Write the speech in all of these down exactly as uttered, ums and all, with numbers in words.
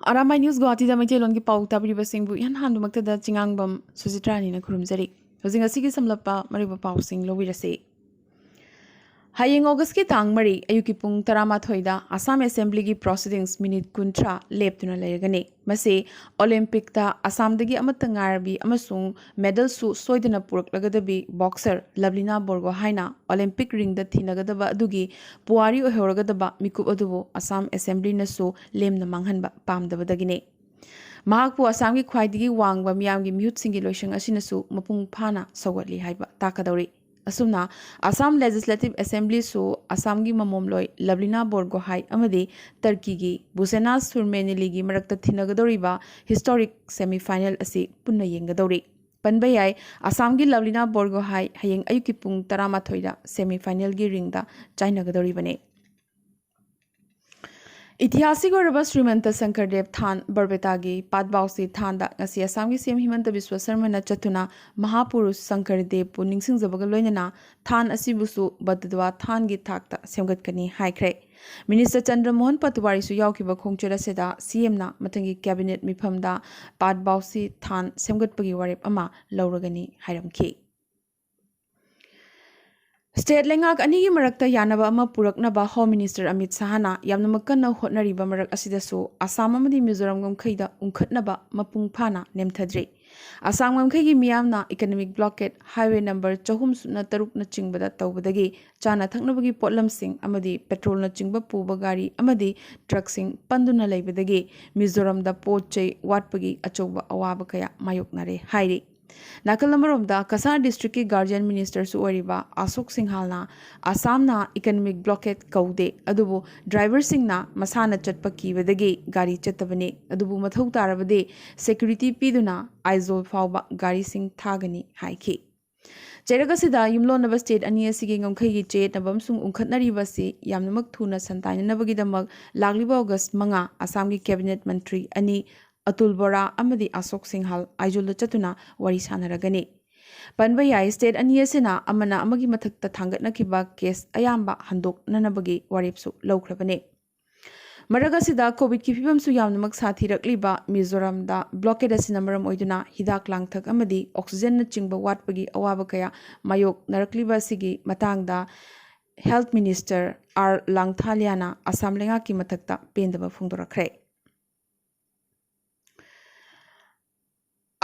ꯑꯔꯥꯃꯥꯏ news ꯒꯨꯋꯥꯍꯥꯇꯤꯗ ꯃꯩꯇꯩꯂꯣꯟꯒꯤ ꯄꯥꯎ ꯇꯥꯕꯤꯔꯤꯕꯁꯤꯡꯕꯨ ꯏꯍꯥꯟ ꯍꯥꯟꯕꯃꯛꯇꯗ ꯆꯤꯉꯥꯡꯕꯝ ꯁꯨꯖꯤꯇ꯭ꯔꯥꯅꯤꯅ ꯈꯨꯔꯨꯝꯖꯔꯤ꯫ ꯍꯧꯖꯤꯛ ꯉꯁꯤꯒꯤ ꯁꯝꯂꯞꯄ ꯃꯔꯨꯑꯣꯏꯕ ꯄꯥꯎꯁꯤꯡ ꯂꯧꯕꯤꯔꯁꯤ꯫ ꯍꯌꯦꯡ ꯑꯣꯒꯁꯀꯤ ꯇꯥꯡ ꯃꯔꯤ ꯑꯌꯨꯛꯀꯤ ꯄꯨꯡ ꯇꯔꯥꯃꯥꯊꯣꯏꯗ ꯑꯁꯥꯝ ꯑꯦꯁꯦꯝꯕ꯭ꯂꯤꯒꯤ ꯄ꯭ꯔꯣꯁꯤꯗꯤꯡꯁ ꯃꯤꯅꯤꯠ ꯀꯨꯟꯊ꯭ꯔꯥ ꯂꯦꯞꯇꯨꯅ ꯂꯩꯔꯒꯅꯤ꯫ ꯃꯁꯤ ꯑꯣꯂꯦꯝꯄꯤꯛꯇ ꯑꯁꯥꯝꯗꯒꯤ ꯑꯃꯠꯇ ꯉꯥꯏꯔꯕꯤ ꯑꯃꯁꯨꯡ ꯃꯦꯗꯜꯁꯨ ꯁꯣꯏꯗꯅ ꯄꯨꯔꯛꯂꯒꯗꯕꯤ ꯕꯣꯛꯁꯔ ꯂꯚꯂꯤꯅꯥ ꯕꯣꯔꯒꯣꯍꯥꯏꯅ ꯑꯣꯂꯦꯝꯄꯤꯛ ꯔꯤꯡꯗ ꯊꯤꯅꯒꯗꯕ ꯑꯗꯨꯒꯤ ꯄꯨꯋꯥꯔꯤ ꯑꯣꯏꯍꯧꯔꯒꯗꯕ ꯃꯤꯀꯨꯞ ꯑꯗꯨꯕꯨ ꯑꯁꯥꯝ ꯑꯦꯁꯦꯝꯕ꯭ꯂꯤꯅꯁꯨ ꯂꯦꯝꯅ ꯃꯥꯡꯍꯟꯕ ꯄꯥꯝꯗꯕꯗꯒꯤꯅꯤ꯫ ꯃꯍꯥꯛꯄꯨ ꯑꯁꯥꯝꯒꯤ ꯈ꯭ꯋꯥꯏꯗꯒꯤ ꯋꯥꯡꯕ ꯃꯤꯌꯥꯝꯒꯤ ꯃꯤꯍꯨꯠꯁꯤꯡꯒꯤ ꯂꯣꯏꯁꯪ ꯑꯁꯤꯅꯁꯨ ꯃꯄꯨꯡ ꯐꯥꯅ ꯁꯧꯒꯠꯂꯤ ꯍꯥꯏꯕ ꯇꯥꯛꯀꯗꯧꯔꯤ꯫ ꯑꯁꯨꯝꯅ ꯑꯁꯥꯝ ꯂꯦꯖꯤꯁꯂꯦꯇꯤꯚ ꯑꯦꯁꯦꯝꯕ꯭ꯂꯤꯁꯨ ꯑꯁꯥꯝꯒꯤ ꯃꯃꯣꯝꯂꯣꯏ ꯂꯚꯂꯤꯅꯥ ꯕꯣꯔꯒꯣꯍꯥꯏ ꯑꯃꯗꯤ ꯇꯔꯀꯤꯒꯤ ꯕꯨꯁꯦꯅꯥ ꯁꯨꯔꯃꯦꯅꯤꯂꯤꯒꯤ ꯃꯔꯛꯇ ꯊꯤꯟꯅꯒꯗꯧꯔꯤꯕ ꯍꯤꯁꯇꯣꯔꯤꯛ ꯁꯦꯃꯤꯐꯥꯏꯅꯦꯜ ꯑꯁꯤ ꯄꯨꯟꯅ ꯌꯦꯡꯒꯗꯧꯔꯤ꯫ ꯄꯟꯕ ꯌꯥꯏ, ꯑꯁꯥꯝꯒꯤ ꯂꯚꯂꯤꯅꯥ ꯕꯣꯔꯒꯣꯍꯥꯏ ꯍꯌꯦꯡ ꯑꯌꯨꯛꯀꯤ ꯄꯨꯡ ꯇꯔꯥꯃꯥꯊꯣꯏꯗ ꯁꯦꯃꯤꯐꯥꯏꯅꯦꯜꯒꯤ ꯔꯤꯡꯗ ꯆꯥꯏꯅꯒꯗꯧꯔꯤꯕꯅꯤ꯫ ꯏꯇꯤꯍꯥꯁꯤꯛ ꯑꯣꯏꯔꯕ ꯁ꯭ꯔꯤꯃꯟꯇ ꯁꯪꯀꯔꯗꯦꯕ ꯊꯥꯟ ꯕꯔꯕꯦꯇꯥꯒꯤ ꯄꯥꯠꯕꯥꯎꯁꯤ ꯊꯥꯟꯗ ꯉꯁꯤ ꯑꯁꯥꯝꯒꯤ ꯁꯤ ꯑꯦꯝ ꯍꯤꯃꯟꯇ ꯕꯤꯁ꯭ꯋ ꯁꯔꯃꯅ ꯆꯠꯇꯨꯅ ꯃꯍꯥꯄꯨꯔꯨꯁ ꯁꯪꯀꯔꯗꯦꯕꯄꯨ ꯅꯤꯡꯁꯤꯡꯖꯕꯒ ꯂꯣꯏꯅꯅ ꯊꯥꯟ ꯑꯁꯤꯕꯨꯁꯨ ꯕꯗꯗ꯭ꯋꯥ ꯊꯥꯟꯒꯤ ꯊꯥꯛꯇ ꯁꯦꯝꯒꯠꯀꯅꯤ ꯍꯥꯏꯈ꯭ꯔꯦ꯫ ꯃꯤꯅꯤꯁꯇꯔ ꯆꯟꯗ꯭ꯔ ꯃꯣꯍꯟ ꯄꯇꯋꯥꯔꯤꯁꯨ ꯌꯥꯎꯈꯤꯕ ꯈꯣꯡꯆꯠ ꯑꯁꯤꯗ ꯁꯤ ꯑꯦꯝꯅ ꯃꯊꯪꯒꯤ ꯀꯦꯕꯤꯅꯦꯠ ꯃꯤꯐꯝꯗ ꯄꯥꯠꯕꯥꯎꯁꯤ ꯊꯥꯟ ꯁꯦꯝꯒꯠꯄꯒꯤ ꯋꯥꯔꯦꯞ ꯑꯃ ꯂꯧꯔꯒꯅꯤ ꯍꯥꯏꯔꯝꯈꯤ꯫ ꯁ꯭ꯇꯦꯠ ꯂꯩꯉꯥꯛ ꯑꯅꯤꯒꯤ ꯃꯔꯛꯇ ꯌꯥꯅꯕ ꯑꯃ ꯄꯨꯔꯛꯅꯕ ꯍꯣꯝ ꯃꯤꯅꯤꯁꯇꯔ ꯑꯃꯤꯠ ꯁꯥꯍꯅ ꯌꯥꯝꯅꯃꯛ ꯀꯟꯅ ꯍꯣꯠꯅꯔꯤꯕ ꯃꯔꯛ ꯑꯁꯤꯗꯁꯨ ꯑꯁꯥꯝ ꯑꯃꯗꯤ ꯃꯤꯖꯣꯔꯥꯝ ꯉꯝꯈꯩꯗ ꯎꯪꯈꯠꯅꯕ ꯃꯄꯨꯡ ꯐꯥꯅ ꯅꯦꯝꯊꯗ꯭ꯔꯤ꯫ ꯑꯁꯥꯝ ꯉꯝꯈꯩꯒꯤ ꯃꯤꯌꯥꯝꯅ ꯏꯀꯅꯃꯤꯛ ꯕ꯭ꯂꯣꯀꯦꯠ, ꯍꯥꯏꯋꯦ ꯅꯝꯕꯔ ꯆꯍꯨꯝ ꯁꯨꯞꯅ ꯇꯔꯨꯛꯅꯆꯤꯡꯕꯗ ꯇꯧꯕꯗꯒꯤ ꯆꯥꯅ ꯊꯛꯅꯕꯒꯤ ꯄꯣꯠꯂꯝꯁꯤꯡ ꯑꯃꯗꯤ ꯄꯦꯇ꯭ꯔꯣꯜꯅꯆꯤꯡꯕ ꯄꯨꯕ ꯒꯥꯔꯤ ꯑꯃꯗꯤ ꯇ꯭ꯔꯛꯁꯤꯡ ꯄꯟꯗꯨꯅ ꯂꯩꯕꯗꯒꯤ ꯃꯤꯖꯣꯔꯥꯝꯗ ꯄꯣꯠ ꯆꯩ ꯋꯥꯠꯄꯒꯤ ꯑꯆꯧꯕ ꯑꯋꯥꯕ ꯀꯌꯥ ꯃꯥꯌꯣꯛꯅꯔꯦ ꯍꯥꯏꯔꯤ꯫ ꯅꯥꯀꯜ ꯑꯃꯔꯣꯝꯗ, ꯀꯁꯥꯔ ꯗꯤꯁꯇ꯭ꯔꯤꯛꯀꯤ ꯒꯥꯔꯖꯤꯌꯟ ꯃꯤꯅꯤꯁꯇꯔꯁꯨ ꯑꯣꯏꯔꯤꯕ ꯑꯁꯣꯛ ꯁꯤꯡꯍꯥꯜꯅ ꯑꯁꯥꯝꯅ ꯏꯀꯅꯃꯤꯛ ꯕ꯭ꯂꯣꯀꯦꯠ ꯀꯧꯗꯦ, ꯑꯗꯨꯕꯨ ꯗ꯭ꯔꯥꯏꯚꯔꯁꯤꯡꯅ ꯃꯁꯥꯅ ꯆꯠꯄ ꯀꯤꯕꯗꯒꯤ ꯒꯥꯔꯤ ꯆꯠꯇꯕꯅꯤ, ꯑꯗꯨꯕꯨ ꯃꯊꯧ ꯇꯥꯔꯕꯗꯤ ꯁꯦꯀ꯭ꯌꯨꯔꯤꯇꯤ ꯄꯤꯗꯨꯅ ꯑꯥꯏꯖꯣꯜ ꯐꯥꯎꯕ ꯒꯥꯔꯤꯁꯤꯡ ꯊꯥꯒꯅꯤ ꯍꯥꯏꯈꯤ꯫ ꯆꯩꯔꯛ ꯑꯁꯤꯗ ꯌꯨꯝꯂꯣꯟꯅꯕ ꯁ꯭ꯇꯦꯠ ꯑꯅꯤ ꯑꯁꯤꯒꯤ ꯉꯝꯈꯩꯒꯤ ꯆꯌꯦꯠꯅꯕ ꯑꯃꯁꯨꯡ ꯎꯪꯈꯠꯅꯔꯤꯕ ꯑꯁꯤ ꯌꯥꯝꯅꯃꯛ ꯊꯨꯅ ꯁꯟꯇꯥꯏꯅꯅꯕꯒꯤꯗꯃꯛ ꯂꯥꯛꯂꯤꯕ ꯑꯣꯒꯁ ꯃꯉꯥ ꯑꯁꯥꯝꯒꯤ ꯀꯦꯕꯤꯅꯦꯠ ꯃꯟꯇ꯭ꯔꯤ ꯑꯅꯤ ꯑꯇꯨꯜ ꯕꯣꯔꯥ ꯑꯃꯗꯤ ꯑꯁꯣꯛ ꯁꯤꯡꯍꯥꯜ ꯑꯥꯏꯖꯣꯜꯗ ꯆꯠꯇꯨꯅ ꯋꯥꯔꯤ ꯁꯥꯟꯅꯔꯒꯅꯤ꯫ ꯄꯟꯕ ꯌꯥꯏ, ꯁ꯭ꯇꯦꯠ ꯑꯅꯤ ꯑꯁꯤꯅ ꯑꯃꯅ ꯑꯃꯒꯤ ꯃꯊꯛꯇ ꯊꯥꯡꯒꯠꯅꯈꯤꯕ ꯀꯦꯁ ꯑꯌꯥꯝꯕ ꯍꯟꯗꯣꯛꯅꯅꯕꯒꯤ ꯋꯥꯔꯦꯞꯁꯨ ꯂꯧꯈ꯭ꯔꯕꯅꯤ꯫ ꯃꯔꯛ ꯑꯁꯤꯗ ꯀꯣꯚꯤꯗꯀꯤ ꯐꯤꯕꯝꯁꯨ ꯌꯥꯝꯅꯃꯛ ꯁꯥꯊꯤꯔꯛꯂꯤꯕ ꯃꯤꯖꯣꯔꯥꯝꯗ ꯕ꯭ꯂꯣꯀꯦꯗ ꯑꯁꯤꯅ ꯃꯔꯝ ꯑꯣꯏꯗꯨꯅ ꯍꯤꯗꯥꯛ ꯂꯥꯡꯊꯛ ꯑꯃꯗꯤ ꯑꯣꯛꯁꯤꯖꯟꯅꯆꯤꯡꯕ ꯋꯥꯠꯄꯒꯤ ꯑꯋꯥꯕ ꯀꯌꯥ ꯃꯥꯌꯣꯛꯅꯔꯛꯂꯤꯕ ꯑꯁꯤꯒꯤ ꯃꯇꯥꯡꯗ ꯍꯦꯜꯊ ꯃꯤꯅꯤꯁꯇꯔ ꯑꯥꯔ ꯂꯥꯡꯊꯥꯂꯤꯌꯥꯅ ꯑꯁꯥꯝ ꯂꯩꯉꯥꯛꯀꯤ ꯃꯊꯛꯇ ꯄꯦꯟꯗꯕ ꯐꯣꯡꯗꯣꯔꯛꯈ꯭ꯔꯦ꯫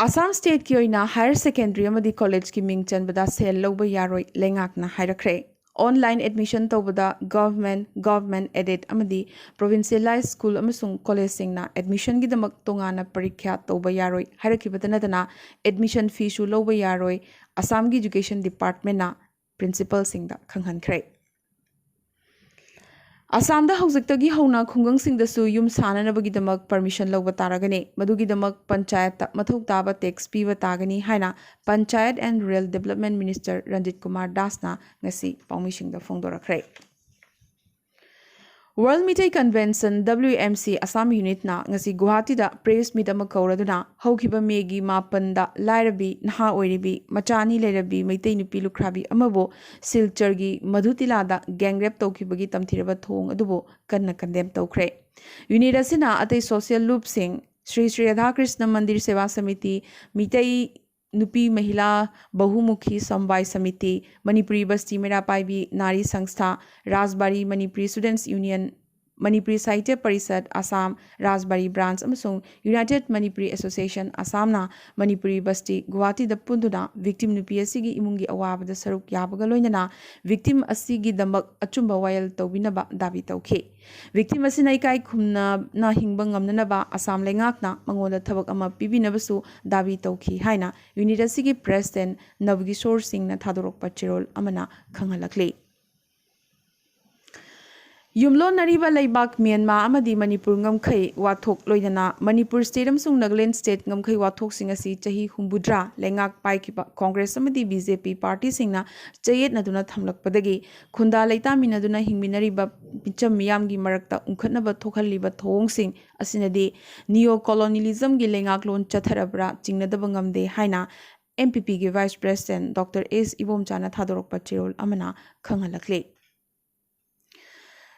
ꯑꯁꯥꯝ ꯁ꯭ꯇꯦꯠꯀꯤ ꯑꯣꯏꯅ ꯍꯥꯌꯔ ꯁꯦꯀꯦꯟꯗꯔꯤ ꯑꯃꯗꯤ ꯀꯣꯂꯦꯖꯀꯤ ꯃꯤꯡ ꯆꯟꯕꯗ ꯁꯦꯜ ꯂꯧꯕ ꯌꯥꯔꯣꯏ, ꯂꯩꯉꯥꯛꯅ ꯍꯥꯏꯔꯛꯈ꯭ꯔꯦ꯫ ꯑꯣꯟꯂꯥꯏꯟ ꯑꯦꯗꯃꯤꯁꯟ ꯇꯧꯕꯗ ꯒꯚꯔꯟꯃꯦꯟꯠ, ꯒꯚꯔꯟꯃꯦꯟꯠ ꯑꯦꯗꯦꯗ ꯑꯃꯗꯤ ꯄ꯭ꯔꯣꯚꯤꯟꯁꯤꯌꯦꯂꯥꯏꯖ ꯁ꯭ꯀꯨꯜ ꯑꯃꯁꯨꯡ ꯀꯣꯂꯦꯖꯁꯤꯡꯅ ꯑꯦꯗꯃꯤꯁꯟꯒꯤꯗꯃꯛ ꯇꯣꯉꯥꯟꯅ ꯄꯔꯤꯈ꯭ꯌꯥ ꯇꯧꯕ ꯌꯥꯔꯣꯏ ꯍꯥꯏꯔꯛꯈꯤꯕꯇ ꯅꯠꯇꯅ ꯑꯦꯗꯃꯤꯁꯟ ꯐꯤꯁꯨ ꯂꯧꯕ ꯌꯥꯔꯣꯏ, ꯑꯁꯥꯝꯒꯤ ꯏꯖꯨꯀꯦꯁꯟ ꯗꯤꯄꯥꯔꯠꯃꯦꯟꯠꯅ ꯄ꯭ꯔꯤꯟꯁꯤꯄꯥꯜꯁꯤꯡꯗ ꯈꯪꯍꯟꯈ꯭ꯔꯦ꯫ ꯑꯁꯥꯝꯗ ꯍꯧꯖꯤꯛꯇꯒꯤ ꯍꯧꯅ ꯈꯨꯡꯒꯪꯁꯤꯡꯗꯁꯨ ꯌꯨꯝ ꯁꯥꯅꯅꯕꯒꯤꯗꯃꯛ ꯄꯔꯃꯤꯁꯟ ꯂꯧꯕ ꯇꯥꯔꯒꯅꯤ꯫ ꯃꯗꯨꯒꯤꯗꯃꯛ ꯄꯟꯆꯥꯌꯠꯇ ꯃꯊꯧ ꯇꯥꯕ ꯇꯦꯛꯁ ꯄꯤꯕ ꯇꯥꯒꯅꯤ ꯍꯥꯏꯅ panchayat and rural development minister Ranjit Kumar ꯗꯥꯁꯅ ꯉꯁꯤ ꯄꯥꯎꯃꯤꯁꯤꯡꯗ ꯐꯣꯡꯗꯣꯔꯛꯈ꯭ꯔꯦ꯫ World Meitei convention, W M C, Assam ꯌꯨꯅꯤꯠꯅ ꯉꯁꯤ ꯒꯨꯋꯥꯍꯥꯇꯤꯗ ꯄ꯭ꯔꯦꯁ ꯃꯤꯠ ꯑꯃ ꯀꯧꯔꯗꯨꯅ ꯍꯧꯈꯤꯕ ꯃꯦꯒꯤ ꯃꯥꯄꯟꯗ ꯂꯥꯏꯔꯕꯤ, ꯅꯍꯥ ꯑꯣꯏꯔꯤꯕꯤ, ꯃꯆꯥ ꯑꯅꯤ ꯂꯩꯔꯕꯤ ꯃꯩꯇꯩ ꯅꯨꯄꯤ ꯂꯨꯈ꯭ꯔꯥꯕꯤ ꯑꯃꯕꯨ ꯁꯤꯜꯆꯔꯒꯤ ꯃꯙꯨꯇꯤꯂꯥꯗ ꯒꯦꯡ ꯔꯦꯞ ꯇꯧꯈꯤꯕꯒꯤ ꯇꯝꯊꯤꯔꯕ ꯊꯧꯑꯣꯡ ꯑꯗꯨꯕꯨ ꯀꯟꯅ ꯀꯟꯗꯦꯝ ꯇꯧꯈ꯭ꯔꯦ꯫ ꯌꯨꯅꯤꯠ ꯑꯁꯤꯅ ꯑꯇꯩ ꯁꯣꯁꯤꯌꯦꯜ ꯂꯨꯞꯁꯤꯡ, ꯁ꯭ꯔꯤ ꯁ꯭ꯔꯤ ꯔꯥꯙꯥꯀ꯭ꯔꯤꯁꯅ ꯃꯟꯗꯤꯔ ꯁꯦꯕꯥ ꯁꯃꯤꯇꯤ, ꯃꯤꯇꯩ ꯅꯨꯄꯤ ꯃꯍꯤꯂꯥ ꯕꯍꯨꯃꯨꯈꯤ ꯁꯝꯕꯥꯏ ꯁꯃꯤꯇꯤ, ꯃꯅꯤꯄꯨꯔꯤ ꯕꯁꯇꯤ ꯃꯩꯔꯥ ꯄꯥꯏꯕꯤ ꯅꯥꯔꯤ ꯁꯪꯁꯊꯥ, Rajbari Manipuri students union, Manipuri Sahitya Parishad Assam, Rajbari branch ꯑꯃꯁꯨꯡ ꯌꯨꯅꯥꯏꯇꯦꯗ ꯃꯅꯤꯄꯨꯔꯤ ꯑꯦꯁꯣꯁꯤꯌꯦꯁꯟ ꯑꯁꯥꯝꯅ ꯃꯅꯤꯄꯨꯔꯤ ꯕꯁꯇꯤ ꯒꯨꯋꯥꯍꯥꯇꯤꯗ ꯄꯨꯟꯗꯨꯅ ꯚꯤꯛꯇꯤꯝ ꯅꯨꯄꯤ ꯑꯁꯤꯒꯤ ꯏꯃꯨꯡꯒꯤ ꯑꯋꯥꯕꯗ ꯁꯔꯨꯛ ꯌꯥꯕꯒ ꯂꯣꯏꯅꯅ ꯚꯤꯛꯇꯤꯝ ꯑꯁꯤꯒꯤꯗꯃꯛ ꯑꯆꯨꯝꯕ ꯋꯥꯌꯦꯜ ꯇꯧꯕꯤꯅꯕ ꯗꯥꯕꯤ ꯇꯧꯈꯤ꯫ ꯚꯤꯛꯇꯤꯝ ꯑꯁꯤꯅ ꯏꯀꯥꯏ ꯈꯨꯝꯅꯅ ꯍꯤꯡꯕ ꯉꯝꯅꯅꯕ ꯑꯁꯥꯝ ꯂꯩꯉꯥꯛꯅ ꯃꯉꯣꯟꯗ ꯊꯕꯛ ꯑꯃ ꯄꯤꯕꯤꯅꯕꯁꯨ ꯗꯥꯕꯤ ꯇꯧꯈꯤ ꯍꯥꯏꯅ ꯌꯨꯅꯤꯠ ꯑꯁꯤꯒꯤ ꯄ꯭ꯔꯦꯁꯤꯗꯦꯟꯠ ꯅꯕꯀꯤꯁꯣꯔ ꯁꯤꯡꯅ ꯊꯥꯗꯣꯔꯛꯄ ꯆꯦꯔꯣꯜ ꯑꯃꯅ ꯈꯪꯍꯜꯂꯛꯂꯤ꯫ ꯌꯨꯝꯂꯣꯟꯅꯔꯤꯕ ꯂꯩꯕꯥꯛ ꯃ꯭ꯌꯥꯟꯃꯥꯔ ꯑꯃꯗꯤ ꯃꯅꯤꯄꯨꯔ ꯉꯝꯈꯩ ꯋꯥꯊꯣꯛ ꯂꯣꯏꯅꯅ ꯃꯅꯤꯄꯨꯔ ꯁ꯭ꯇꯦꯠ ꯑꯃꯁꯨꯡ ꯅꯥꯒꯥꯂꯦꯟꯗ ꯁ꯭ꯇꯦꯠ ꯉꯝꯈꯩ ꯋꯥꯊꯣꯛꯁꯤꯡ ꯑꯁꯤ ꯆꯍꯤ ꯍꯨꯝꯐꯨꯇꯔꯥ ꯂꯩꯉꯥꯛ ꯄꯥꯏꯈꯤꯕ ꯀꯣꯡꯒ꯭ꯔꯦꯁ ꯑꯃꯗꯤ ꯕꯤ ꯖꯦ ꯄꯤ ꯄꯥꯔꯇꯤꯁꯤꯡꯅ ꯆꯌꯦꯠꯅꯗꯨꯅ ꯊꯝꯂꯛꯄꯗꯒꯤ ꯈꯨꯟꯗꯥ ꯂꯩꯇꯥꯃꯤꯟꯅꯗꯨꯅ ꯍꯤꯡꯃꯤꯟꯅꯔꯤꯕ ꯃꯤꯆꯝ ꯃꯤꯌꯥꯝꯒꯤ ꯃꯔꯛꯇ ꯎꯪꯈꯠꯅꯕ ꯊꯣꯛꯍꯜꯂꯤꯕ ꯊꯧꯑꯣꯡꯁꯤꯡ ꯑꯁꯤꯅꯗꯤ ꯅꯤꯌꯣ ꯀꯣꯂꯣꯅꯤꯌꯦꯂꯤꯖꯝꯒꯤ ꯂꯩꯉꯥꯛꯂꯣꯟ ꯆꯠꯊꯔꯕ꯭ꯔꯥ ꯆꯤꯡꯅꯗꯕ ꯉꯝꯗꯦ ꯍꯥꯏꯅ ꯑꯦꯝ ꯄꯤ ꯄꯤꯒꯤ ꯚꯥꯏꯁ ꯄ꯭ꯔꯦꯁꯤꯗꯦꯟꯠ ꯗꯣꯛꯇꯔ ꯑꯦꯁ ꯏꯕꯣꯝꯆꯥꯅ ꯊꯥꯗꯣꯔꯛꯄ ꯆꯦꯔꯣꯜ ꯑꯃꯅ ꯈꯪꯍꯜꯂꯛꯂꯤ꯫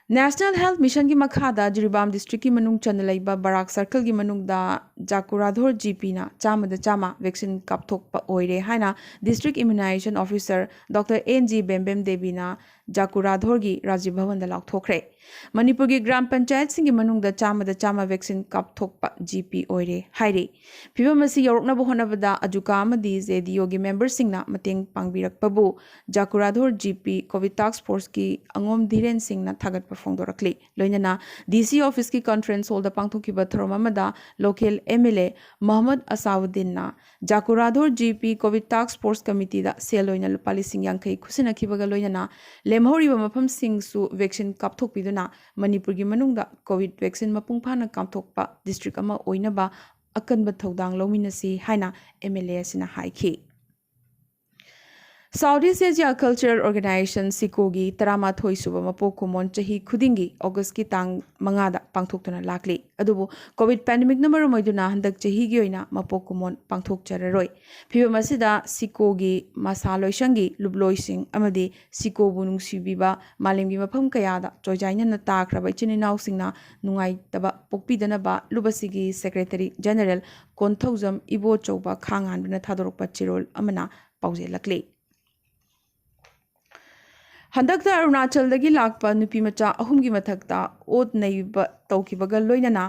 National Health Missionꯒꯤ ꯃꯈꯥꯗ ꯖꯤꯔꯤꯕꯥꯝ districtꯀꯤ ꯃꯅꯨꯡ ꯆꯟꯅ ꯂꯩꯕ ꯕꯔꯥꯛ circleꯒꯤ ꯃꯅꯨꯡꯗ ꯖꯥꯀꯨꯔꯥꯙꯣꯔ ꯖꯤꯄꯤꯅ ꯆꯥꯝꯃꯗ ꯆꯥꯝꯃ vaccine ꯀꯥꯞꯊꯣꯛꯄ ꯑꯣꯏꯔꯦ ꯍꯥꯏꯅ District Immunization Officer Doctor N G ꯕꯦꯝꯕꯦꯝ ꯗꯦꯕꯤꯅ ꯖꯥꯀꯨꯔꯥꯙꯣꯔꯒꯤ ꯔꯥꯖ꯭ꯌ ꯚꯕꯟꯗ ꯂꯥꯎꯊꯣꯛꯈ꯭ꯔꯦ꯫ ꯃꯅꯤꯄꯨꯔꯒꯤ ꯒ꯭ꯔꯥꯝ ꯄꯟꯆꯥꯌꯠꯁꯤꯡꯒꯤ ꯃꯅꯨꯡꯗ ꯆꯥꯝꯃꯗ ꯆꯥꯝꯃ vaccine ꯀꯥꯞꯊꯣꯛꯄ ꯖꯤꯄꯤ ꯑꯣꯏꯔꯦ ꯍꯥꯏꯔꯤ꯫ ꯐꯤꯚꯝ ꯑꯁꯤ ꯌꯧꯔꯛꯅꯕ ꯍꯣꯠꯅꯕꯗ ꯑꯖꯨꯀꯥ ꯑꯃꯗꯤ ꯖꯦꯗꯤꯌꯨꯒꯤ memberꯁꯤꯡꯅ ꯃꯇꯦꯡ ꯄꯥꯡꯕꯤꯔꯛꯄꯕꯨ ꯖꯥꯀꯨꯔꯥꯙꯣꯔ ꯖꯤꯄꯤ COVID task forceꯀꯤ ꯑꯉꯣꯝ ꯙꯤꯔꯦꯟ ꯁꯤꯡꯅ ꯊꯥꯒꯠꯄ ꯐꯣꯡꯗꯣꯔꯛꯂꯤ꯫ ꯂꯣꯏꯅꯅ DC officeꯀꯤ conference hallꯗ ꯄꯥꯡꯊꯣꯛꯈꯤꯕ ꯊꯧꯔꯝ ꯑꯃꯗ local MLA ꯃꯣꯍꯝꯃꯗ ꯑꯁꯥꯎꯗꯤꯟꯅ Jakuradhor G P COVID task force committeeꯗ ꯁꯦꯜ ꯑꯣꯏꯅ ꯂꯨꯄꯥ ꯂꯤꯁꯤꯡ ꯌꯥꯡꯈꯩ ꯈꯨꯠꯁꯤꯟꯅꯈꯤꯕꯒ ꯂꯣꯏꯅꯅ ꯂꯦꯝꯍꯧꯔꯤꯕ ꯃꯐꯝꯁꯤꯡꯁꯨ vaccine ꯀꯥꯞꯊꯣꯛꯄꯤꯗꯨꯅ ꯃꯅꯤꯄꯨꯔꯒꯤ ꯃꯅꯨꯡꯗ COVID vaccine ꯃꯄꯨꯡ ꯐꯥꯅ ꯀꯥꯞꯊꯣꯛꯄ district ꯑꯃ ꯑꯣꯏꯅꯕ ꯑꯀꯟꯕ ꯊꯧꯗꯥꯡ ꯂꯧꯃꯤꯟꯅꯁꯤ ꯍꯥꯏꯅ MLA ꯑꯁꯤꯅ ꯍꯥꯏꯈꯤ꯫ South East Asia Cultural Organization, ꯁꯤꯀꯣꯒꯤ ꯇꯔꯥꯃꯥꯊꯣꯏ ꯁꯨꯕ ꯃꯄꯣꯛ ꯀꯨꯝꯑꯣꯟ ꯆꯍꯤ ꯈꯨꯗꯤꯡꯒꯤ Augustꯀꯤ ꯇꯥꯡ ꯃꯉꯥꯗ ꯄꯥꯡꯊꯣꯛꯇꯨꯅ ꯂꯥꯛꯂꯤ꯫ ꯑꯗꯨꯕꯨ COVID pandemicꯅ ꯃꯔꯝ ꯑꯣꯏꯗꯨꯅ ꯍꯟꯗꯛ ꯆꯍꯤꯒꯤ ꯑꯣꯏꯅ ꯃꯄꯣꯛ ꯀꯨꯝꯑꯣꯟ ꯄꯥꯡꯊꯣꯛꯆꯔꯔꯣꯏ꯫ ꯐꯤꯚꯝ ꯑꯁꯤꯗ ꯁꯤꯀꯣꯒꯤ ꯃꯁꯥ ꯂꯣꯏꯁꯪꯒꯤ ꯂꯨꯞꯂꯣꯏꯁꯤꯡ ꯑꯃꯗꯤ ꯁꯤꯀꯣꯕꯨ ꯅꯨꯡꯁꯤꯕꯤꯕ ꯃꯥꯂꯦꯝꯒꯤ ꯃꯐꯝ ꯀꯌꯥꯗ ꯆꯣꯏꯖꯥꯏꯅꯅ ꯇꯥꯈ꯭ꯔꯕ ꯏꯆꯤꯟ ꯏꯅꯥꯎꯁꯤꯡꯅ ꯅꯨꯡꯉꯥꯏꯇꯕ ꯄꯣꯛꯄꯤꯗꯅꯕ ꯂꯨꯞ ꯑꯁꯤꯒꯤ Secretary General ꯀꯣꯟꯊꯧꯖꯝ ꯏꯕꯣꯆꯧꯕ ꯈꯥꯉꯥꯟꯕꯅ ꯊꯥꯗꯣꯔꯛꯄ ꯆꯦꯔꯣꯜ ꯑꯃꯅ ꯄꯥꯎꯖꯦꯜꯂꯛꯂꯤ꯫ ꯍꯟꯗꯛꯇ ꯑꯔꯨꯅꯥꯆꯜꯗꯒꯤ ꯂꯥꯛꯄ ꯅꯨꯄꯤ ꯃꯆꯥ ꯑꯍꯨꯝꯒꯤ ꯃꯊꯛꯇ ꯑꯣꯠ ꯅꯩꯕ ꯇꯧꯈꯤꯕꯒ ꯂꯣꯏꯅꯅ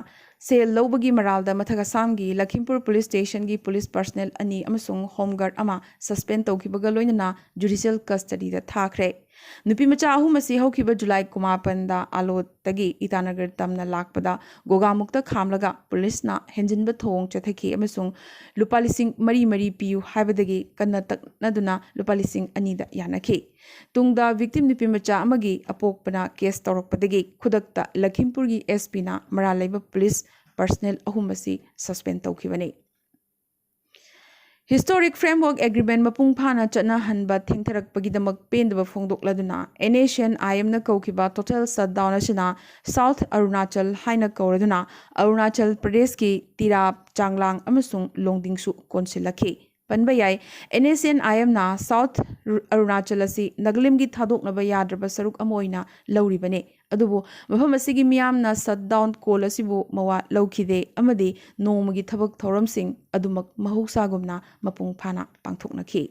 ꯁꯦꯜ ꯂꯧꯕꯒꯤ ꯃꯔꯥꯜꯗ ꯃꯊꯛ ꯑꯁꯥꯝꯒꯤ ꯂꯈꯤꯝꯄꯨꯔ police stationꯒꯤ police personnel ꯑꯅꯤ ꯑꯃꯁꯨꯡ home guard ꯑꯃ suspend ꯇꯧꯈꯤꯕꯒ ꯂꯣꯏꯅꯅ judicial custodyꯗ ꯊꯥꯈ꯭ꯔꯦ꯫ ꯅꯨꯄꯤ ꯃꯆꯥ ꯑꯍꯨꯝ ꯑꯁꯤ ꯍꯧꯈꯤꯕ ꯖꯨꯂꯥꯏ ꯀꯨꯟꯃꯥꯄꯟꯗ ꯑꯥꯂꯣꯠꯇꯒꯤ ꯏꯇꯥꯅꯒꯔ ꯇꯝꯅ ꯂꯥꯛꯄꯗ ꯒꯣꯒꯥꯃꯨꯛꯇ ꯈꯥꯝꯂꯒ ꯄꯨꯂꯤꯁꯅ ꯍꯦꯟꯖꯤꯟꯕ ꯊꯧꯑꯣꯡ ꯆꯠꯊꯈꯤ ꯑꯃꯁꯨꯡ ꯂꯨꯄꯥ ꯂꯤꯁꯤꯡ ꯃꯔꯤ ꯃꯔꯤ ꯄꯤꯌꯨ ꯍꯥꯏꯕꯗꯒꯤ ꯀꯟꯅ ꯇꯛꯅꯗꯨꯅ ꯂꯨꯄꯥ ꯂꯤꯁꯤꯡ ꯑꯅꯤꯗ ꯌꯥꯅꯈꯤ꯫ ꯇꯨꯡꯗ victim ꯅꯨꯄꯤ ꯃꯆꯥ ꯑꯃꯒꯤ ꯑꯄꯣꯛꯄꯅ case ꯇꯧꯔꯛꯄꯗꯒꯤ ꯈꯨꯗꯛꯇ ꯂꯈꯤꯝꯄꯨꯔꯒꯤ SPꯅ ꯃꯔꯥꯜ ꯂꯩꯕ ꯄꯨꯂꯤꯁ personnel ꯑꯍꯨꯝ ꯑꯁꯤ suspend ꯇꯧꯈꯤꯕꯅꯤ꯫ Historic Framework Agreement ꯃꯄꯨꯡ ꯐꯥꯅ ꯆꯠꯅꯍꯟꯕ ꯊꯦꯡꯊꯔꯛꯄꯒꯤꯗꯃꯛ ꯄꯦꯟꯗꯕ ꯐꯣꯡꯗꯣꯛꯂꯗꯨꯅ NSCN-IMꯅ ꯀꯧꯈꯤꯕ total shutdown ꯑꯁꯤꯅ South Arunachal ꯍꯥꯏꯅ ꯀꯧꯔꯗꯨꯅ ꯑꯔꯨꯅꯥꯆꯜ ꯄ꯭ꯔꯗꯦꯁꯀꯤ ꯇꯤꯔꯥꯞ, ꯆꯥꯡꯂꯥꯡ ꯑꯃꯁꯨꯡ ꯂꯣꯡꯗꯤꯡꯁꯨ ꯀꯣꯟꯁꯤꯜꯂꯛꯈꯤ꯫ ꯄꯟꯕ ꯌꯥꯏ, NSCN-IM-ꯅ ꯁꯥꯎꯊ ꯑꯔꯨꯅꯥꯆꯜ ꯑꯁꯤ ꯅꯥꯒꯥꯂꯦꯟꯒꯤ ꯊꯥꯗꯣꯛꯅꯕ ꯌꯥꯗ꯭ꯔꯕ ꯁꯔꯨꯛ ꯑꯃ ꯑꯣꯏꯅ ꯂꯧꯔꯤꯕꯅꯤ꯫ ꯑꯗꯨꯕꯨ ꯃꯐꯝ ꯑꯁꯤꯒꯤ ꯃꯤꯌꯥꯝꯅ ꯁꯠ ꯗꯥꯎꯟ ꯀꯣꯜ ꯑꯁꯤꯕꯨ ꯃꯋꯥ ꯂꯧꯈꯤꯗꯦ ꯑꯃꯗꯤ ꯅꯣꯡꯃꯒꯤ ꯊꯕꯛ ꯊꯧꯔꯝꯁꯤꯡ ꯑꯗꯨꯃꯛ ꯃꯍꯧꯁꯥꯒꯨꯝꯅ ꯃꯄꯨꯡ ꯐꯥꯅ ꯄꯥꯡꯊꯣꯛꯅꯈꯤ꯫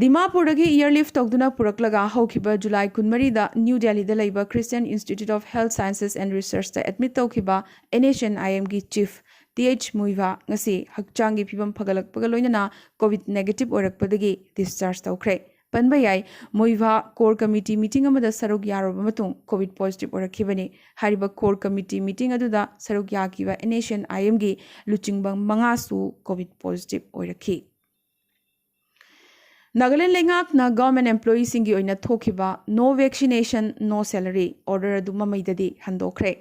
ꯗꯤꯃꯥꯄꯨꯔꯗꯒꯤ ꯏꯌꯔꯂꯤꯐ ꯇꯧꯗꯨꯅ ꯄꯨꯔꯛꯂꯒ ꯍꯧꯈꯤꯕ ꯖꯨꯂꯥꯏ ꯀꯨꯟꯃꯔꯤꯗ ꯅ꯭ꯌꯨ ꯗꯦꯜꯂꯤꯗ ꯂꯩꯕ Christian Institute of Health Sciences and Research-ꯇ ꯑꯦꯗꯃꯤꯠ ꯇꯧꯈꯤꯕ NSCN-IM-ꯒꯤ ꯆꯤꯐ ꯇꯤ ꯑꯩꯆ ꯃꯨꯏꯚꯥ ꯉꯁꯤ ꯍꯛꯆꯥꯡꯒꯤ ꯐꯤꯕꯝ ꯐꯒꯠꯂꯛꯄꯒ ꯂꯣꯏꯅꯅ ꯀꯣꯚꯤꯗ ꯅꯦꯒꯦꯇꯤꯚ ꯑꯣꯏꯔꯛꯄꯗꯒꯤ ꯗꯤꯁꯆꯥꯔꯖ ꯇꯧꯈ꯭ꯔꯦ꯫ ꯄꯟꯕ ꯌꯥꯏ, ꯃꯨꯏꯚꯥ ꯀꯣꯔ ꯀꯃꯤꯇꯤ ꯃꯤꯇꯤꯡ ꯑꯃꯗ ꯁꯔꯨꯛ ꯌꯥꯔꯨꯔꯕ ꯃꯇꯨꯡ ꯀꯣꯚꯤꯗ ꯄꯣꯖꯤꯇꯤꯚ ꯑꯣꯏꯔꯛꯈꯤꯕꯅꯤ꯫ ꯍꯥꯏꯔꯤꯕ ꯀꯣꯔ ꯀꯃꯤꯇꯤ ꯃꯤꯇꯤꯡ ꯑꯗꯨꯗ ꯁꯔꯨꯛ ꯌꯥꯈꯤꯕ NSCN-IM-ꯒꯤ ꯂꯨꯆꯤꯡꯕ ꯃꯉꯥꯁꯨ ꯀꯣꯚꯤꯗ ꯄꯣꯖꯤꯇꯤꯚ ꯑꯣꯏꯔꯛꯈꯤ꯫ ꯅꯥꯒꯥꯂꯦꯟ ꯂꯩꯉꯥꯛꯅ ꯒꯚꯔꯟꯃꯦꯟꯠ ꯑꯦꯝꯄ꯭ꯂꯣꯌꯤꯁꯤꯡꯒꯤ ꯑꯣꯏꯅ ꯊꯣꯛꯈꯤꯕ "No vaccination, no salary" order ꯑꯗꯨ ꯃꯃꯩꯗꯗꯤ ꯍꯟꯗꯣꯛꯈ꯭ꯔꯦ꯫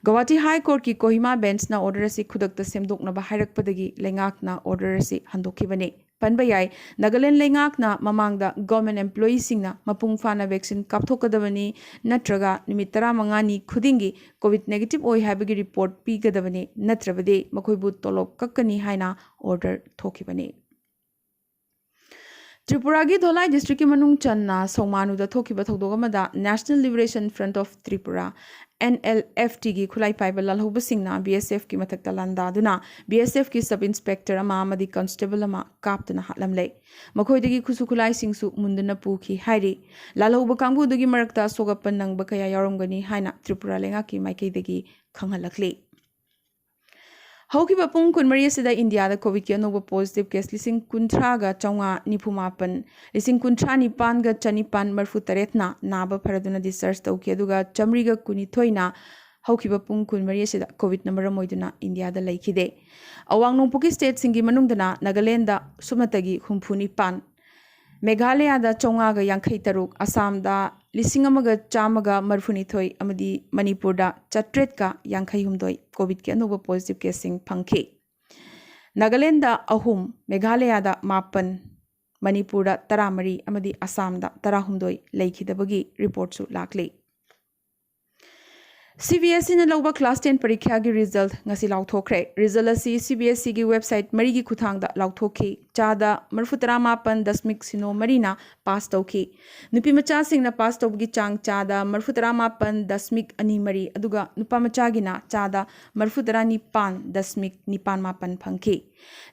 ꯒꯧꯍꯥꯇꯤ ꯍꯥꯏ ꯀꯣꯔꯠꯀꯤ ꯀꯣꯍꯤꯃꯥ ꯕꯦꯟꯆꯅ ꯑꯣꯔꯗꯔ ꯑꯁꯤ ꯈꯨꯗꯛꯇ ꯁꯦꯝꯗꯣꯛꯅꯕ ꯍꯥꯏꯔꯛꯄꯗꯒꯤ ꯂꯩꯉꯥꯛꯅ ꯑꯣꯔꯗꯔ ꯑꯁꯤ ꯍꯟꯗꯣꯛꯈꯤꯕꯅꯤ꯫ ꯄꯟꯕ ꯌꯥꯏ, ꯅꯥꯒꯥꯂꯦꯟ ꯂꯩꯉꯥꯛꯅ ꯃꯃꯥꯡꯗ ꯒꯚꯔꯟꯃꯦꯟꯠ ꯑꯦꯝꯄ꯭ꯂꯣꯌꯤꯁꯤꯡꯅ ꯃꯄꯨꯡ ꯐꯥꯅ ꯚꯦꯛꯁꯤꯟ ꯀꯥꯞꯊꯣꯛꯀꯗꯕꯅꯤ ꯅꯠꯇ꯭ꯔꯒ ꯅꯨꯃꯤꯠ ꯇꯔꯥꯃꯉꯥꯅꯤ ꯈꯨꯗꯤꯡꯒꯤ ꯀꯣꯚꯤꯗ ꯅꯦꯒꯦꯇꯤꯚ ꯑꯣꯏ ꯍꯥꯏꯕꯒꯤ ꯔꯤꯄꯣꯔꯠ ꯄꯤꯒꯗꯕꯅꯤ, ꯅꯠꯇ꯭ꯔꯕꯗꯤ ꯃꯈꯣꯏꯕꯨ ꯇꯣꯂꯣꯞ ꯀꯛꯀꯅꯤ ꯍꯥꯏꯅ ꯑꯣꯔꯗꯔ ꯊꯣꯛꯈꯤꯕꯅꯤ꯫ ꯇ꯭ꯔꯤꯄꯨꯔꯥꯒꯤ ꯙꯣꯂꯥꯏ ꯗꯤꯁꯇ꯭ꯔꯤꯛꯀꯤ ꯃꯅꯨꯡ ꯆꯟꯅ ꯁꯣꯡꯃꯥꯅꯨꯗ ꯊꯣꯛꯈꯤꯕ ꯊꯧꯗꯣꯛ ꯑꯃꯗ National Liberation Front of Tripura, NLFT-ꯒꯤ ꯈꯨꯠꯂꯥꯏ ꯄꯥꯏꯕ ꯂꯥꯜꯍꯧꯕꯁꯤꯡꯅ BSF-ꯀꯤ ꯃꯊꯛꯇ ꯂꯥꯟꯗꯥꯗꯨꯅ BSF-ꯀꯤ ꯁꯕ ꯏꯟꯁꯄꯦꯛꯇꯔ ꯑꯃ ꯑꯃꯗꯤ ꯀꯟꯁꯇꯦꯕꯜ ꯑꯃ ꯀꯥꯞꯇꯨꯅ ꯍꯥꯠꯂꯝꯂꯦ꯫ ꯃꯈꯣꯏꯗꯒꯤ ꯈꯨꯠꯁꯨ ꯈꯨꯠꯂꯥꯏꯁꯤꯡꯁꯨ ꯃꯨꯟꯗꯨꯅ ꯄꯨꯈꯤ ꯍꯥꯏꯔꯤ꯫ ꯂꯥꯜꯍꯧꯕ ꯀꯥꯡꯕꯨꯗꯨꯒꯤ ꯃꯔꯛꯇ ꯑꯁꯣꯛ ꯑꯄꯟ ꯅꯪꯕ ꯀꯌꯥ ꯌꯥꯎꯔꯝꯒꯅꯤ ꯍꯥꯏꯅ ꯇ꯭ꯔꯤꯄꯨꯔꯥ ꯂꯩꯉꯥꯛꯀꯤ ꯃꯥꯏꯀꯩꯗꯒꯤ ꯈꯪꯍꯜꯂꯛꯂꯤ꯫ ꯍꯧꯈꯤꯕ ꯄꯨꯡ ꯀꯨꯟꯃꯔꯤ ꯑꯁꯤꯗ ꯏꯟꯗꯤꯌꯥꯗ ꯀꯣꯚꯤꯗꯀꯤ ꯑꯅꯧꯕ ꯄꯣꯖꯤꯇꯤꯚ ꯀꯦꯁ ꯂꯤꯁꯤꯡ ꯀꯨꯟꯊ꯭ꯔꯥꯒ ꯆꯥꯝꯃꯉꯥ ꯅꯤꯐꯨ ꯃꯥꯄꯟ, ꯂꯤꯁꯤꯡ ꯀꯨꯟꯊ꯭ꯔꯥ ꯅꯤꯄꯥꯟꯒ ꯆꯅꯤꯄꯥꯟ ꯃꯔꯤꯐꯨ ꯇꯔꯦꯠꯅ ꯅꯥꯕ ꯐꯔꯗꯨꯅ ꯗꯤꯁꯆꯥꯔꯖ ꯇꯧꯈꯤ, ꯑꯗꯨꯒ ꯆꯥꯝꯃꯔꯤꯒ ꯀꯨꯟꯅꯤꯊꯣꯏꯅ ꯍꯧꯈꯤꯕ ꯄꯨꯡ ꯀꯨꯟꯃꯔꯤ ꯑꯁꯤꯗ ꯀꯣꯚꯤꯗꯅ ꯃꯔꯝ ꯑꯣꯏꯗꯨꯅ ꯏꯟꯗꯤꯌꯥꯗ ꯂꯩꯈꯤꯗꯦ꯫ ꯑꯋꯥꯡ ꯅꯣꯡꯄꯣꯛꯀꯤ ꯁ꯭ꯇꯦꯠꯁꯤꯡꯒꯤ ꯃꯅꯨꯡꯗꯅ ꯅꯥꯒꯥꯂꯦꯟꯗ ꯁꯨꯞꯅꯇꯒꯤ ꯍꯨꯝꯐꯨ ꯅꯤꯄꯥꯟ, ꯃꯦꯘꯥꯂꯌꯥꯗ ꯆꯥꯝꯃꯉꯥꯒ ꯌꯥꯡꯈꯩ ꯇꯔꯨꯛ, ꯑꯁꯥꯝꯗ ꯂꯤꯁꯤꯡ ꯑꯃꯒ ꯆꯥꯝꯃꯒ ꯃꯔꯤꯐꯨꯅꯤꯊꯣꯏ ꯑꯃꯗꯤ ꯃꯅꯤꯄꯨꯔꯗ ꯆꯥꯇ꯭ꯔꯦꯠꯀ ꯌꯥꯡꯈꯩ ꯍꯨꯝꯗꯣꯏ ꯀꯣꯚꯤꯗꯀꯤ ꯑꯅꯧꯕ ꯄꯣꯖꯤꯇꯤꯚ ꯀꯦꯁꯁꯤꯡ ꯐꯪꯈꯤ꯫ ꯅꯥꯒꯥꯂꯦꯟꯗ ꯑꯍꯨꯝ, ꯃꯦꯘꯥꯂꯌꯥꯗ ꯃꯥꯄꯟ, ꯃꯅꯤꯄꯨꯔꯗ ꯇꯔꯥꯃꯔꯤ ꯑꯃꯗꯤ ꯑꯁꯥꯝꯗ ꯇꯔꯥꯍꯨꯝꯗꯣꯏ ꯂꯩꯈꯤꯗꯕꯒꯤ ꯔꯤꯄꯣꯔꯠꯁꯨ ꯂꯥꯛꯂꯤ꯫ ꯁꯤ ꯕꯤ ꯑꯦꯁ ꯏꯅ ꯂꯧꯕ class ten ꯄꯔꯤꯈ꯭ꯌꯥꯒꯤ result ꯉꯁꯤ ꯂꯥꯎꯊꯣꯛꯈ꯭ꯔꯦ꯫ Result ꯑꯁꯤ ꯁꯤ ꯕꯤ ꯑꯦꯁ ꯏꯒꯤ website ꯃꯔꯤꯒꯤ ꯈꯨꯠꯊꯥꯡꯗ ꯂꯥꯎꯊꯣꯛꯈꯤ꯫ ꯆꯥꯗ ꯃꯔꯤꯐꯨ ꯇꯔꯥ ꯃꯥꯄꯟ ꯗꯁꯃꯤꯛ ꯁꯤꯅꯣ ꯃꯔꯤꯅ pass ꯇꯧꯈꯤ꯫ ꯅꯨꯄꯤ ꯃꯆꯥꯁꯤꯡꯅ pass ꯇꯧꯕꯒꯤ ꯆꯥꯡ ꯆꯥꯗ ꯃꯔꯤꯐꯨ ꯇꯔꯥ ꯃꯥꯄꯟ ꯗꯁꯃꯤꯛ ꯑꯅꯤ ꯃꯔꯤ, ꯑꯗꯨꯒ ꯅꯨꯄꯥ ꯃꯆꯥꯒꯤꯅ ꯆꯥꯗ ꯃꯔꯤꯐꯨ ꯇꯔꯥ ꯅꯤꯄꯥꯟ ꯗꯁꯃꯤꯛ ꯅꯤꯄꯥꯟ ꯃꯥꯄꯟ ꯐꯪꯈꯤ꯫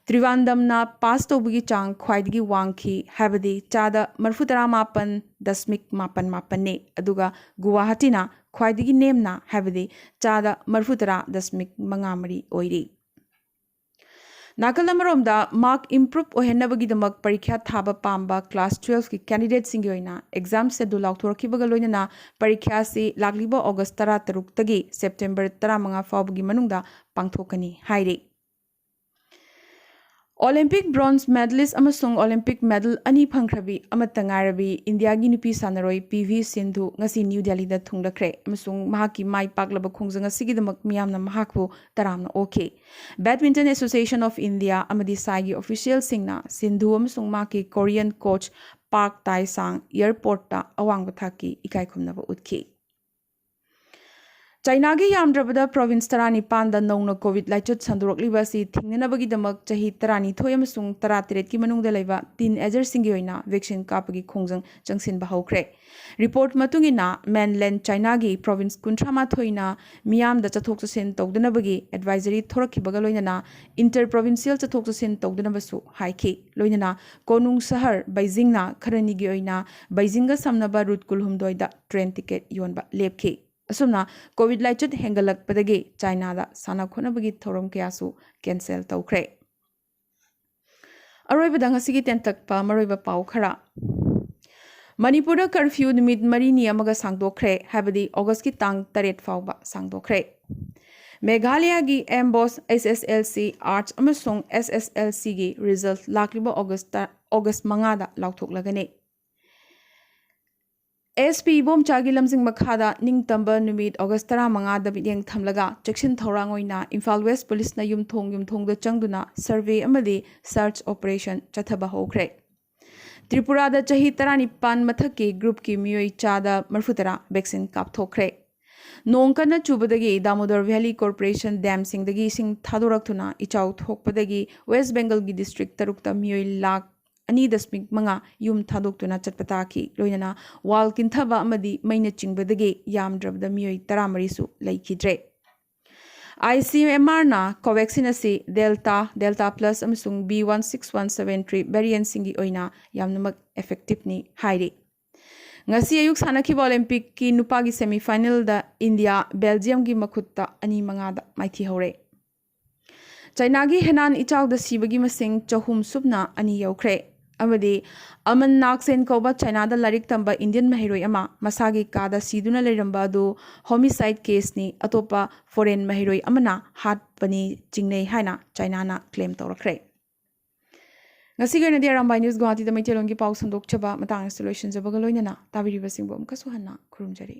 ꯇ꯭ꯔꯤꯕꯥꯟꯗꯝꯅ pass ꯇꯧꯕꯒꯤ ꯆꯥꯡ ꯈ꯭ꯋꯥꯏꯗꯒꯤ ꯋꯥꯡꯈꯤ, ꯍꯥꯏꯕꯗꯤ ꯆꯥꯗ ꯃꯔꯤꯐꯨ ꯇꯔꯥ ꯃꯥꯄꯟ ꯗꯁꯃꯤꯛ ꯃꯥꯄꯟ ꯃꯥꯄꯟꯅꯤ, ꯑꯗꯨꯒ ꯒꯨꯋꯥꯍꯥꯇꯤꯅ ꯈ꯭ꯋꯥꯏꯗꯒꯤ ꯅꯦꯝꯅ, ꯍꯥꯏꯕꯗꯤ ꯆꯥꯗ ꯃꯔꯤꯐꯨ ꯇꯔꯥ ꯗꯁꯃꯤꯛ ꯃꯉꯥ ꯃꯔꯤ ꯑꯣꯏꯔꯤ꯫ ꯅꯥꯀꯜ ꯑꯃꯔꯣꯝꯗ, mark improve ꯑꯣꯏꯍꯟꯅꯕꯒꯤꯗꯃꯛ ꯄꯔꯤꯈ꯭ꯌꯥ ꯊꯥꯕ ꯄꯥꯝꯕ class twelve ꯀꯤ candidate ꯁꯤꯡꯒꯤ ꯑꯣꯏꯅ exam schedule ꯂꯥꯎꯊꯣꯔꯛꯈꯤꯕꯒ ꯂꯣꯏꯅꯅ ꯄꯔꯤꯈ꯭ꯌꯥ ꯑꯁꯤ ꯂꯥꯛꯂꯤꯕ August ꯇꯔꯥ ꯇꯔꯨꯛꯇꯒꯤ September ꯇꯔꯥ ꯃꯉꯥ ꯐꯥꯎꯕꯒꯤ ꯃꯅꯨꯡꯗ ꯄꯥꯡꯊꯣꯛꯀꯅꯤ ꯍꯥꯏꯔꯤ꯫ Olympic bronze medalist ꯑꯃꯁꯨꯡ Olympic medal ꯑꯅꯤ ꯐꯪꯈ꯭ꯔꯕꯤ ꯑꯃꯠꯇ ꯉꯥꯏꯔꯕꯤ ꯏꯟꯗꯤꯌꯥꯒꯤ ꯅꯨꯄꯤ ꯁꯥꯟꯅꯔꯣꯏ ꯄꯤ ꯚꯤ ꯁꯤꯟꯙꯨ ꯉꯁꯤ ꯅ꯭ꯌꯨ ꯗꯦꯜꯂꯤꯗ ꯊꯨꯡꯂꯈ꯭ꯔꯦ ꯑꯃꯁꯨꯡ ꯃꯍꯥꯛꯀꯤ ꯃꯥꯏ ꯄꯥꯛꯂꯕ ꯈꯣꯡꯖꯪ ꯑꯁꯤꯒꯤꯗꯃꯛ ꯃꯤꯌꯥꯝꯅ ꯃꯍꯥꯛꯄꯨ ꯇꯔꯥꯝꯅ ꯑꯣꯛꯈꯤ꯫ Badminton Association of India ꯑꯃꯗꯤ ꯁꯥꯏꯒꯤ official ꯁꯤꯡꯅ ꯁꯤꯟꯙꯨ ꯑꯃꯁꯨꯡ ꯃꯍꯥꯛꯀꯤ Korean coach Park Tae-sang airport ꯇ ꯑꯋꯥꯡꯕ ꯊꯥꯛꯀꯤ ꯏꯀꯥꯏ ꯈꯨꯝꯅꯕ ꯎꯠꯈꯤ꯫ ꯆꯥꯏꯅꯥꯒꯤ ꯌꯥꯝꯗ꯭ꯔꯕꯗ province ꯇꯔꯥꯅꯤꯄꯥꯟꯗ ꯅꯧꯅ COVID ꯂꯥꯏꯆꯠ ꯁꯟꯗꯣꯔꯛꯂꯤꯕ ꯑꯁꯤ ꯊꯤꯡꯅꯅꯕꯒꯤꯗꯃꯛ ꯆꯍꯤ ꯇꯔꯥꯅꯤꯊꯣꯏ ꯑꯃꯁꯨꯡ ꯇꯔꯥꯇꯔꯦꯠꯀꯤ ꯃꯅꯨꯡꯗ ꯂꯩꯕ teenager ꯁꯤꯡꯒꯤ ꯑꯣꯏꯅ vaccine ꯀꯥꯞꯄꯒꯤ ꯈꯣꯡꯖꯪ ꯆꯪꯁꯤꯟꯕ ꯍꯧꯈ꯭ꯔꯦ꯫ Report ꯃꯇꯨꯡ ꯏꯟꯅ, mainland China ꯒꯤ province ꯀꯨꯟꯊ꯭ꯔꯥ ꯃꯥꯊꯣꯏꯅ ꯃꯤꯌꯥꯝꯗ ꯆꯠꯊꯣꯛ ꯆꯠꯁꯤꯟ ꯇꯧꯗꯅꯕꯒꯤ advisory ꯊꯣꯔꯛꯈꯤꯕꯒ ꯂꯣꯏꯅꯅ inter provincial ꯆꯠꯊꯣꯛ ꯆꯠꯁꯤꯟ ꯇꯧꯗꯅꯕꯁꯨ ꯍꯥꯏꯈꯤ꯫ ꯂꯣꯏꯅꯅ ꯀꯣꯅꯨꯡ ꯁꯍꯔ ꯕꯩꯖꯤꯡꯅ ꯈꯔꯅꯤꯒꯤ ꯑꯣꯏꯅ ꯕꯩꯖꯤꯡꯒ ꯁꯝꯅꯕ route ꯀꯨꯟꯍꯨꯝꯗꯣꯏꯗ train ticket ꯌꯣꯟꯕ ꯂꯦꯞꯈꯤ꯫ ꯑꯁꯨꯝꯅ COVID ꯂꯥꯏꯆꯠ ꯍꯦꯟꯒꯠꯂꯛꯄꯗꯒꯤ ꯆꯥꯏꯅꯥꯗ ꯁꯥꯟꯅ ꯈꯣꯠꯅꯕꯒꯤ ꯊꯧꯔꯝ ꯀꯌꯥꯁꯨ cancel ꯇꯧꯈ꯭ꯔꯦ꯫ ꯑꯔꯣꯏꯕꯗ ꯉꯁꯤꯒꯤ ꯇꯦꯟꯇꯛꯄ ꯃꯔꯨꯑꯣꯏꯕ ꯄꯥꯎ ꯈꯔ꯫ ꯃꯅꯤꯄꯨꯔꯗ curfew ꯅꯨꯃꯤꯠ ꯃꯔꯤꯅꯤ ꯑꯃꯒ ꯁꯥꯡꯗꯣꯛꯈ꯭ꯔꯦ, ꯍꯥꯏꯕꯗꯤ August ꯀꯤ ꯇꯥꯡ ꯇꯔꯦꯠ ꯐꯥꯎꯕ ꯁꯥꯡꯗꯣꯛꯈ꯭ꯔꯦ꯫ ꯃꯦꯘꯥꯂꯌꯥꯒꯤ MBOSE, HSSLC Arts ꯑꯃꯁꯨꯡ SSLC ꯒꯤ result ꯂꯥꯛꯂꯤꯕ August ꯇ, August ꯃꯉꯥꯗ ꯂꯥꯎꯊꯣꯛꯂꯒꯅꯤ꯫ SP ꯏꯕꯣꯝꯆꯥꯒꯤ ꯂꯝꯖꯤꯡ ꯃꯈꯥꯗ ꯅꯤꯡꯇꯝꯕ ꯅꯨꯃꯤꯠ August ꯇꯔꯥꯃꯉꯥꯗ ꯃꯤꯠꯌꯦꯡ ꯊꯝꯂꯒ ꯆꯦꯛꯁꯤꯟ ꯊꯧꯔꯥꯡ ꯑꯣꯏꯅ ꯏꯝꯐꯥꯜ West Police ꯅ ꯌꯨꯝꯊꯣꯡ ꯌꯨꯝꯊꯣꯡꯗ ꯆꯪꯗꯨꯅ survey ꯑꯃꯗꯤ search operation ꯆꯠꯊꯕ ꯍꯧꯈ꯭ꯔꯦ꯫ ꯇ꯭ꯔꯤꯄꯨꯔꯥꯗ ꯆꯍꯤ ꯇꯔꯥꯅꯤꯄꯥꯟ ꯃꯊꯛꯀꯤ group ꯀꯤ ꯃꯤꯑꯣꯏ ꯆꯥꯗ ꯃꯔꯤꯐꯨꯇꯔꯥ vaccine ꯀꯥꯞꯊꯣꯛꯈ꯭ꯔꯦ꯫ ꯅꯣꯡ ꯀꯟꯅ ꯆꯨꯕꯗꯒꯤ ꯗꯥꯃꯣꯗꯔ ꯚꯦꯂꯤ ꯀꯣꯔꯄꯣꯔꯦꯁꯟ ꯗꯦꯝꯁꯤꯡꯗꯒꯤ ꯏꯁꯤꯡ ꯊꯥꯗꯣꯔꯛꯇꯨꯅ ꯏꯆꯥꯎ ꯊꯣꯛꯄꯗꯒꯤ ꯋꯦꯁ ꯕꯦꯡꯒꯜꯒꯤ ꯗꯤꯁꯇ꯭ꯔꯤꯛ ꯇꯔꯨꯛꯇ ꯃꯤꯑꯣꯏ ꯂꯥꯈ ꯑꯅꯤ ꯗꯁꯃꯤꯛ ꯃꯉꯥ ꯌꯨꯝ ꯊꯥꯗꯣꯛꯇꯨꯅ ꯆꯠꯄ ꯇꯥꯈꯤ꯫ ꯂꯣꯏꯅꯅ ꯋꯥꯜ ꯀꯤꯟꯊꯕ ꯑꯃꯗꯤ ꯃꯩꯅ ꯆꯤꯡꯕꯗꯒꯤ ꯌꯥꯝꯗ꯭ꯔꯕꯗ ꯃꯤꯑꯣꯏ ꯇꯔꯥꯃꯔꯤꯁꯨ ꯂꯩꯈꯤꯗ꯭ꯔꯦ꯫ ꯑꯥꯏ ꯁꯤ ꯑꯦꯝ ꯑꯥꯔꯅ ꯀꯣꯚꯦꯛꯁꯤꯟ ꯑꯁꯤ ꯗꯦꯜꯇꯥ, ꯗꯦꯜꯇꯥ ꯄ꯭ꯂꯁ ꯑꯃꯁꯨꯡ B one six one seven three ꯚꯦꯔꯤꯌꯦꯟꯁꯤꯡꯒꯤ ꯑꯣꯏꯅ ꯌꯥꯝꯅꯃꯛ ꯏꯐꯦꯛꯇꯤꯞꯅꯤ ꯍꯥꯏꯔꯤ꯫ ꯉꯁꯤ ꯑꯌꯨꯛ ꯁꯥꯟꯅꯈꯤꯕ ꯑꯣꯂꯦꯝꯄꯤꯛꯀꯤ ꯅꯨꯄꯥꯒꯤ ꯁꯦꯃꯤꯐꯥꯏꯅꯦꯜꯗ ꯏꯟꯗꯤꯌꯥ ꯕꯦꯜꯖꯤꯌꯝꯒꯤ ꯃꯈꯨꯠꯇ ꯑꯅꯤ ꯃꯉꯥꯗ ꯃꯥꯏꯊꯤꯍꯧꯔꯦ꯫ ꯆꯥꯏꯅꯥꯒꯤ ꯍꯦꯅꯥꯟ ꯏꯆꯥꯎꯗ ꯁꯤꯕꯒꯤ ꯃꯁꯤꯡ ꯆꯍꯨꯝ ꯁꯨꯞꯅ ꯑꯅꯤ ꯌꯧꯈ꯭ꯔꯦ꯫ ꯑꯃꯗꯤ ꯑꯃꯟ ꯅꯥꯛꯁꯦꯟ ꯀꯧꯕ ꯆꯥꯏꯅꯥꯗ ꯂꯥꯏꯔꯤꯛ ꯇꯝꯕ ꯏꯟꯗꯤꯌꯟ ꯃꯍꯩꯔꯣꯏ ꯑꯃ ꯃꯁꯥꯒꯤ ꯀꯥꯗ ꯁꯤꯗꯨꯅ ꯂꯩꯔꯝꯕ ꯑꯗꯨ ꯍꯣꯃꯤꯁꯥꯏꯗ ꯀꯦꯁꯅꯤ, ꯑꯇꯣꯞꯄ ꯐꯣꯔꯦꯟ ꯃꯍꯩꯔꯣꯏ ꯑꯃꯅ ꯍꯥꯠꯄꯅꯤ ꯆꯤꯡꯅꯩ ꯍꯥꯏꯅ ꯆꯥꯏꯅꯥꯅ ꯀ꯭ꯂꯦꯝ ꯇꯧꯔꯛꯈ꯭ꯔꯦ꯫ ꯉꯁꯤꯒꯤ ꯑꯣꯏꯅꯗꯤ ꯑꯔꯥꯝꯕꯥꯏ ꯅ꯭ꯌꯨꯁ ꯒꯨꯋꯥꯍꯥꯇꯤꯗ ꯃꯩꯇꯩꯂꯣꯟꯒꯤ ꯄꯥꯎ ꯁꯟꯗꯣꯛꯆꯕ ꯃꯇꯥꯡ ꯑꯁꯤꯗ ꯂꯣꯏꯁꯤꯟꯖꯕꯒ ꯂꯣꯏꯅꯅ ꯇꯥꯕꯤꯔꯤꯕꯁꯤꯡꯕꯨ ꯑꯃꯨꯛꯀꯁꯨ ꯍꯟꯅ ꯈꯨꯔꯨꯝꯖꯔꯤ꯫